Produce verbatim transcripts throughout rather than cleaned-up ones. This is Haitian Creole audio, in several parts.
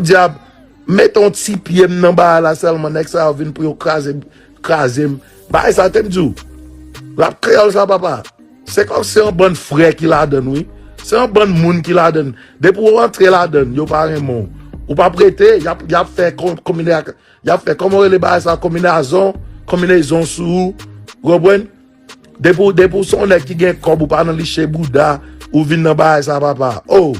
Dyab, mete yon ti pye m nan bagay la sèlman, nèg sa yo vin pou yo kraze, kraze m. Bagay sa, te m di w, rap kreyòl sa, papa, se kòm se yon bann frè ki ladann, wi. Se yon bann moun ki ladann. Depi w rantre ladann, yo pa renmen w. Ou p ap rete, y ap, y ap fè kon-, konbine ak, y ap fè, kòman w rele bagay sa, konbinazon, konbinezon sou ou, ou konprann? Depi w, depi w se yon nèg ki gen kòb, ou pa nan liche bouda, ou vin nan bagay sa, papa. Oh!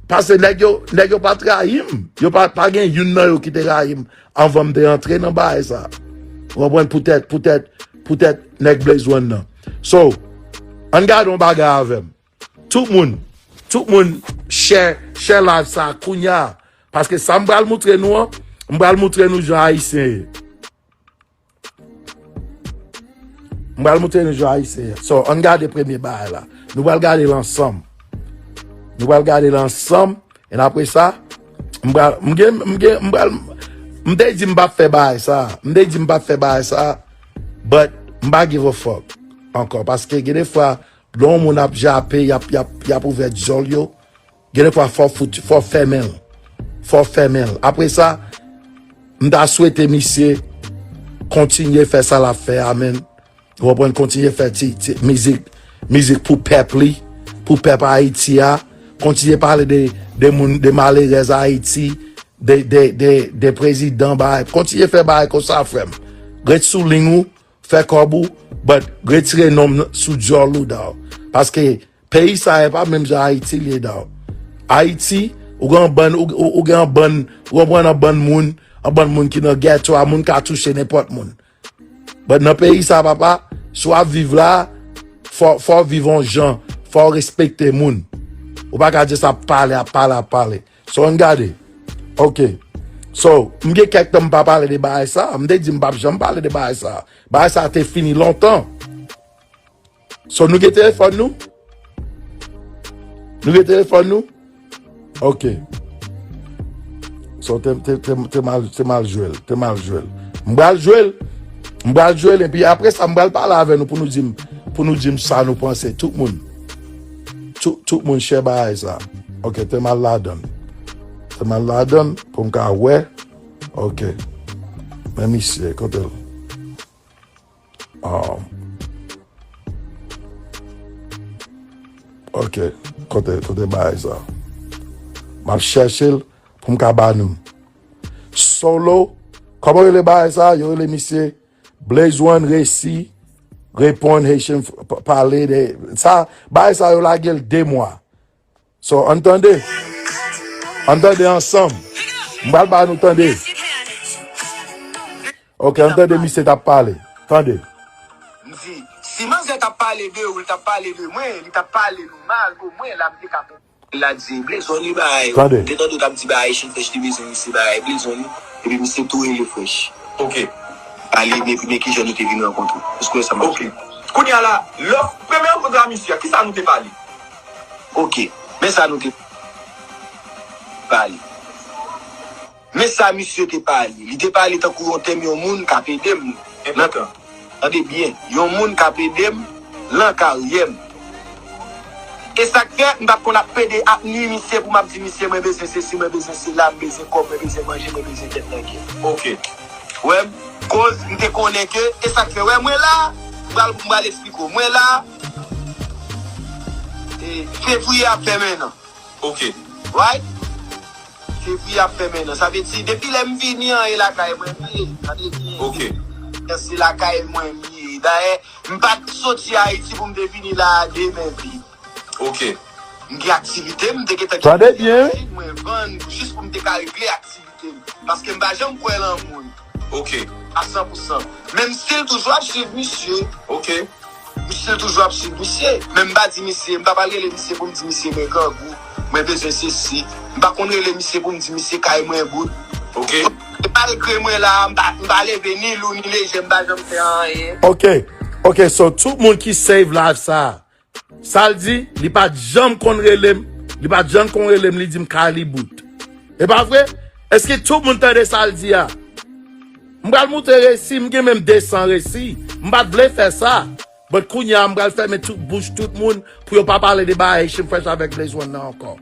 Paske nèg yo, nèg yo pa t rayi m. Yo pa, pa gen youn nan yo ki te rayi m anvan m te antre nan bagay sa. Ou konprann? Poutèt, poutèt, poutèt nèg Blaze One nan. So, ann gade yon bagay avè m. Tout moun, tout moun share, share live sa kounya. Paske sa m pral moutre nou an, m pral moutre nou jan Ayisyen ye. M pral moutre nou jan Ayisyen ye. So, ann gade premye bagay la. Nou pral gade l ansanm. Nou pral gade l ansanm. And apre sa, m pral, m gen, m gen, m pral, m te di m p ap fè bagay sa. M te di m p ap fè bagay sa. But, m pa give a fuck ankò. Paske gen de fwa, lè yon moun ap jape, y ap, y ap, y ap ouvè dyòl yo. Gen de fwa, fò w fout, fò w fèmen l. Fò w fèmen l. Apre sa, m ta swete misye kontinye fè sa l ap fè a, man. Ou konprann? Kontinye fè ti, ti mizik, mizik pou pèp li, pou pèp Ayiti a. Kontinye pale de, de moun, de malerèz Ayiti, de, de, de, de prezidan, bagay. Kontinye fè bagay konsa, frè m. Ret sou liy ou, fè kòb ou, but retire non m sou dyòl ou, dawg. Paske peyi sa e pa menm jan Ayiti l ye, dawg. Ayiti, ou gen yon bann, ou, ou, ou gen yon bann, ou konprann, yon bann moun, yon bann moun ki nan ghetto a, moun ka touche nenpòt moun. But nan peyi sa, papa, si w ap viv la, fò, fò w viv yon jan, fò w respekte moun. Ou pa ka just ap pale, ap pale, ap pale. So, ann gade. Ok. So, m gen kèk tan m pa pale de bagay sa. M te di m p ap janm pale de bagay sa. Bagay sa te fini lontan. So, nou gen telefòn nou? Nou gen telefòn nou? Ok. So, te, te, te, te mal, te mal jwe l. Te mal jwe l. M pral jwe l. M pral jwe l. Epi apre sa, m pral pale avè nou pou nou di m, pou nou di m sa nou panse. Tout moun. Tout, tout moun share bagay sa. Ok, te mal ladann. Te mal ladann pou m ka wè. Ok. Men misye, kote l? Ah. Ok, kote, kote bagay sa? M ap chèche l pou m ka ba nou. Solo, kòman yo rele bagay sa? Yo rele misye Blaze One resi, reponn Haitian f-, p-, pale de sa, bagay sa yo lage l de mwa. So, ann tande. Ann tande ansanm. M pral ba nou tande. Ok, ann tande misye t ap pale. Tande. M di, si manzè t ap pale de ou, li t ap pale de mwen, li t ap pale nou mal, bon, mwen la, m te ka konprann. La di, Blaze One li bay. Tande. M te tande w t ap di bay Haitian Fresh li bezwen misye bay Blaze One li. Epi misye tou rele Fresh. Ok. Pale, men, men kijan nou te vin rankontre. Èske w wè sa m ap di? Ok. Kounye a la, lè w premye rankontre a misye a, kisa nou te pale? Ok. Men sa nou te pale. Men sa misye te pale. Li te pale tankou yon tèm yon moun k ap ede m. Enpòtan. Tande byen. Yon moun k ap ede m lan karyè m. E sa k fè, m p ap konn ap pede ap nwi misye pou m ap di misye, mwen bezwen sesi, mwen bezwen sela, m bezwen kòb, mwen bezwen manje, mwen bezwen tèt nan kè. Ok. Wè, koz m te konnen ke, e sa k fè, wè, mwen la, m pral, m pral eksplike w. Mwen la, e, fevriye ap fè men an. Ok. Right? Fevriye ap fè men an. Sa vle di, depi lè m vini an, e lakay mwen m ye. Tande byen. Ok. Se lakay mwen m ye. Dayè, m pa t soti Ayiti pou m te vini la a demen vit. Ok. M gen aktivite m, m te gentan gen... Tande byen, wi. Mwen vann jis pou m te ka regle aktivite m. Paske m pa janm kwè lan moun. Ok. A san pou san. Men m still toujou ap swiv misye. Ok. M still toujou ap swiv misye. Men m pa di misye, m pa pral rele misye pou m di misye mwen grangou, mwen bezwen sesi. M pa konn rele misye pou m di misye kay mwen bout. Ok. E malgre mwen la, m pa, m pa leve ni lou ni lejè, m pa janm fè anyen. Ok. Ok, so tout moun ki save live sa, sa l di, li pa t janm konn rele m, li pa t janm konn rele m, li di m kay li bout. E pa vre? Èske tout moun tande sa l di a? M pral moutre resi, m gen menm de san resi. M pa t vle fè sa. But kounye a, m pral fèmen tout bouch tout moun pou yo pa pale de bagay Haitian Fresh avèk Blaze One nan ankò.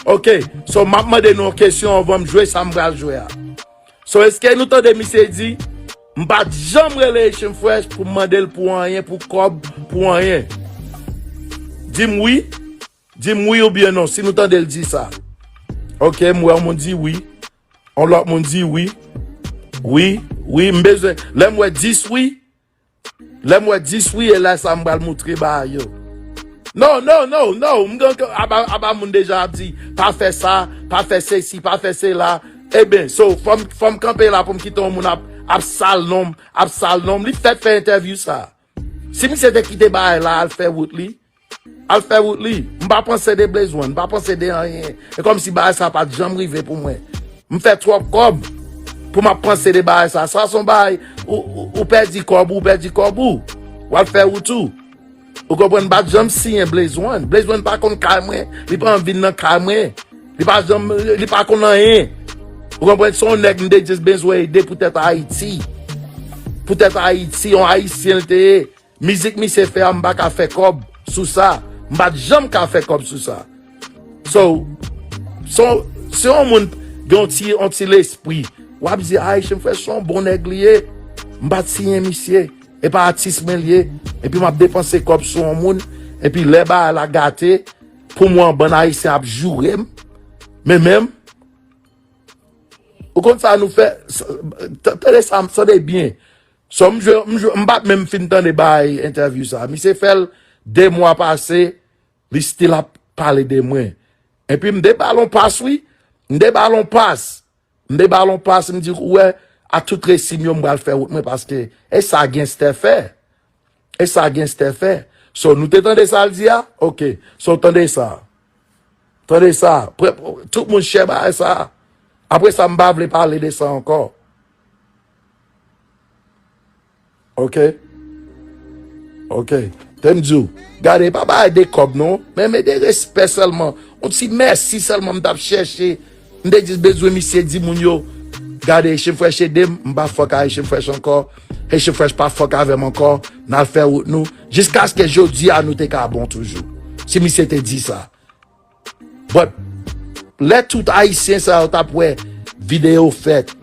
Ok, so m ap mande nou yon kesyon anvan m jwe sa m pral jwe a. So, èske nou tande misye di, m pa t janm rele Haitian Fresh pou m mande l pou anyen, pou kòb, pou anyen? Di m wi. Di m wi oubyen non, si nou tande l di sa. Ok, m wè yon moun di wi. Yon lòt moun di wi. Wi, wi, m bezwen. Lè m wè dis wi, lè m wè dis wi, e lè sa m pral moutre bagay yo. Non, non, non, non, m gen aba, aba moun deja ap di, pa fè sa, pa fè sesi, pa fè sela. Ebyen, so, fò m, fò m kanpe la pou m kite yon moun ap, ap sal non m, ap sal non m. Li fèk fè entèvyou sa. Si misye te kite bagay la al fè wout li, al fè wout li. M pa panse de Blaze One, m pa panse de anyen. E kòmsi bagay sa pa t janm rive pou mwen. M fè twòp kòb pou m ap panse de bagay sa. Sa se yon bagay, ou, ou, ou pèdi kòb ou, ou pèdi kòb ou. W al fè wout ou. Ou konprann, m pa t janm siyen Blaze One. Blaze One pa konn kay mwen, li pa vin nan kay mwen. Li pa janm, li pa konn anyen. Ou konprann, se yon nèg m te jis bezwen ede poutèt Ayiti. Poutèt Ayiti, yon Ayisyen l te ye. Mizik misye fè a, m pa ka fè kòb sou sa. M pa t janm ka fè kòb sou sa. So, so, si yon moun gen yon ti, yon ti lespri, w ap di, Haitian Fresh se yon bon nèg li ye. M pa t siyen misye. E pa atis mwen li ye. Epi m ap depanse kòb sou yon moun. Epi lè bagay la gate, pou mwen, bann Ayisyen ap joure m. Men menm, ou konn sa nou fè, s-, t-, tande sa, tande byen. So, m jwe, m jwe, m pa t menm fin tande bay entèvyou sa. Misye fè l de mwa pase, li still ap pale de mwen. Epi m te ba l on pas, wi. M te ba l on pas. M te ba l on pas, m di, ou wè, ak tout resi m yo, m pral fè wout mwen, paske e sa genstè fè. E sa genstè fè. So, nou te tande sa l di a? Ok. So, tande sa. Tande sa. Pre-, tout moun share bagay sa. Apre sa, m pa vle pale de sa ankò. Ok? Ok. Te m di w, gade, pa bagay de kòb non, men, men de respè sèlman. Yon ti mèsi sèlman m t ap chèche. M te jis bezwen misye di moun yo, gade, Haitian Fresh ede m, m pa fòk a Haitian Fresh ankò. Haitian Fresh pa fòk avè m ankò. N al fè wout nou. Jiskaske jodi a, nou te ka bon toujou. Si misye te di sa. But, lè tout Ayisyen sa yo t ap wè videyo fèt,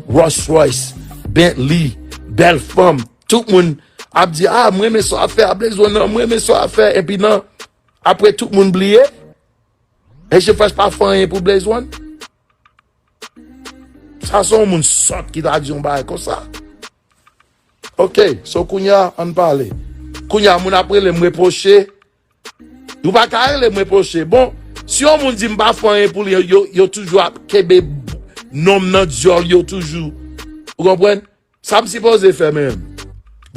Rolls Royce, Bentley, bèl fanm, tout moun ap di, ah, m renmen sa w ap fè a, Blaze One nan, m renmen sa w ap fè. Epi nan, apre tout moun bliye, Haitian Fresh pa fè anyen pou Blaze One. Sa se yon moun sòt ki ta di yon bagay konsa. Ok, so kounye a, ann pale. Kounye a, moun ap rele m repwoche. Ou pa ka rele m repwoche. Bon, si yon moun di m pa fè anyen pou li, yo, yo toujou ap kenbe non m nan dyòl yo toujou. Ou konprann? Sa m sipoze fè menm?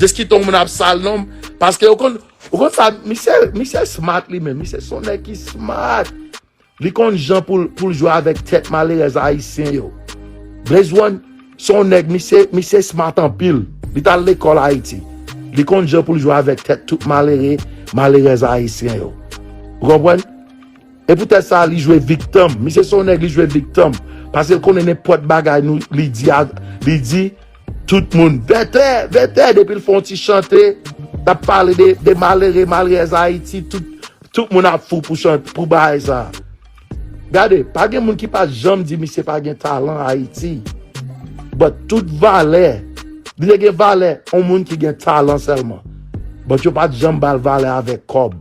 Jis kite yon moun ap sal non m. Paske ou konn, ou konn sa, misye, misye smart li menm. Misye se yon nèg ki smart. Li konn jan pou l, pou l jwe avèk tèt malerèz ayisyen yo. Blaze One, se yon nèg, misye, misye smart anpil. Li t al lekòl Ayiti. Li konn jan pou l jwe avèk tèt tout malere, malerèz ayisyen yo. Ou konprann? E poutèt sa, li jwe viktim. Misye se yon nèg, li jwe viktim. Paske l konnen nenpòt bagay nou, li di, a, li di, tout moun, vètè, vètè, depi l fè yon ti chante, l ap pale de, de malere, malerèz Ayiti, tout, tout moun ap fou pou chante, pou bagay sa. Gade, pa gen moun ki pa janm di misye pa gen talan Ayiti. But tout valè, li te gen valè, yon moun ki gen talan sèlman. But yo pa t janm ba l valè avèk kòb.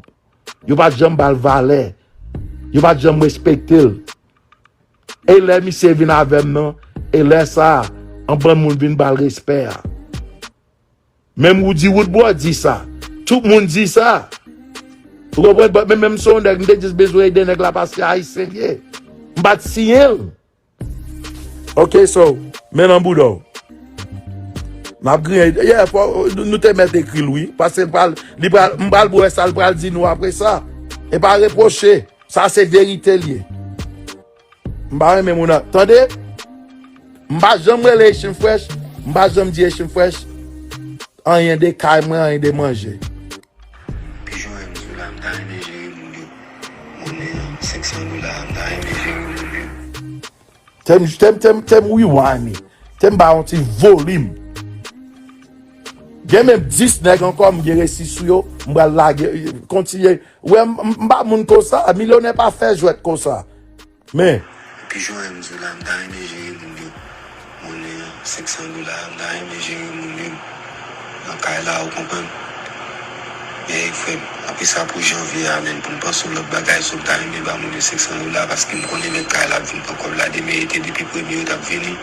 Yo pa t janm ba l valè. Yo pa t janm respekte l. E lè misye vin avè m nan, e lè sa a, yon bann moun vin ba l respè a. Menm Roody Woodboy di sa. Tout moun di sa. Ou konprann? But men, menm si yon nèg, m te jis bezwen ede nèg la paske ayisyen l ye. M pa t siyen l. Ok, so, men nan bouda w. N ap griyen. Yeah, fò, nou te mèt ekri l, wi. Paske l pral, li pral, m pral wè sa l pral di nou apre sa. E pa repwoche. Sa se verite l ye. M pa renmen moun nan. Tande? M pa janm rele Haitian Fresh. M pa janm di Haitian Fresh anyen de kay mwen, anyen de manje. Pijon M sou la, m ta renmen jere moun yo. Monnen an, senk san dola, m ta renmen jere moun yo. Tem, tem, tem, tem rewind li. Tem ba yon ti volim. Gen menm dis nèg ankò m gen resi sou yo, m pral lage, kontinye. Ou wè, m, m, m pa moun konsa, milyonè pa fè jwèt konsa. Men. Epi jan m di w la, m ta renmen jere moun yo. Monnen an, senk san dola, m ta renmen jere moun yo nan kay la, ou konprann? Men, frè m, apre sa pou janvye a, menm, pou m panse yon lòt bagay, so m ta renmen ba moun yo senk san dola, paske m konnen mèt kay la ap vin pran kòb la demen, e te depi premye yo t ap vini,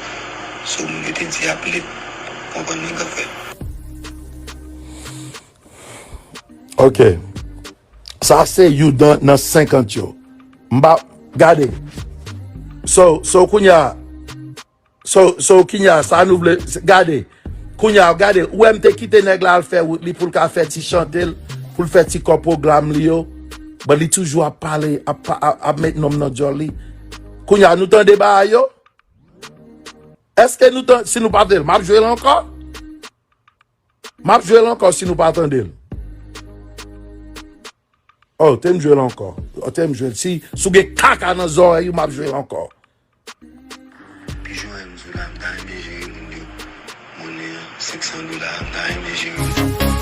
so moun yo te di y ap late, ou konprann, nèg la fè. Ok. Sa se youn nan, nan senkant yo. M pa, gade. So, so, kounye a, so, so, kounye a, sa nou vle, se, gade. Kounye a, gade, ou wè m te kite nèg la al fè wout li pou l ka fè ti chante l, pou l fè ti kò pwogram li yo. But li toujou ap pale, ap, pa- ap, ap met nonm nan dyòl li. Kounye a, nou tande bagay yo? Èske nou tan-, si nou pa tande l, m ap jwe l ankò? M ap jwe l ankò si nou pa tande l. Oh, te m jwe l ankò. Oh, te m jwe l. Si, si w gen kaka nan zòrèy ou, m ap jwe l ankò. Pi jan m di w la, m ta renmen jere moun yo. Monnen an, senk san dola, m ta renmen jere.